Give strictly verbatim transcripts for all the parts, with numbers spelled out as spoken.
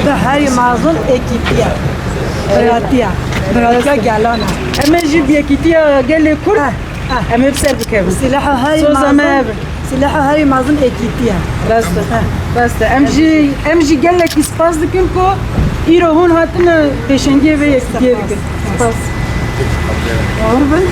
Bi herî mezin êkîtiye. Biratiye. Biratiya gelan e. Em ê jî bi yekîtiya gelê Kurd, eh, eh, em ê bi ser bikevin. Silaha herî Soza me mezin, ev e. Silaha herî mezin êkîtiye. Rast e. Eh. Rast e. Em jî, em jî gelekî spas dikin ku îro hûn hatine pêşengiyê vê yekîtiyê dikin. Spas. War bin.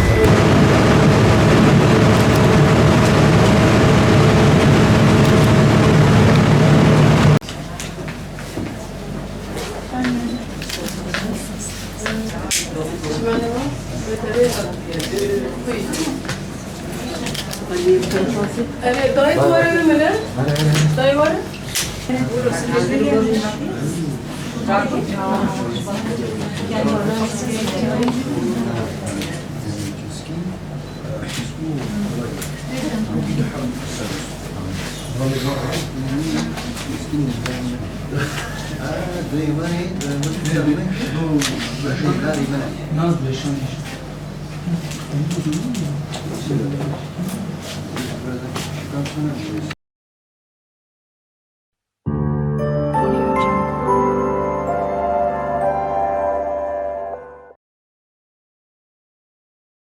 Erê, dayê tu were bimîne. Dayê were.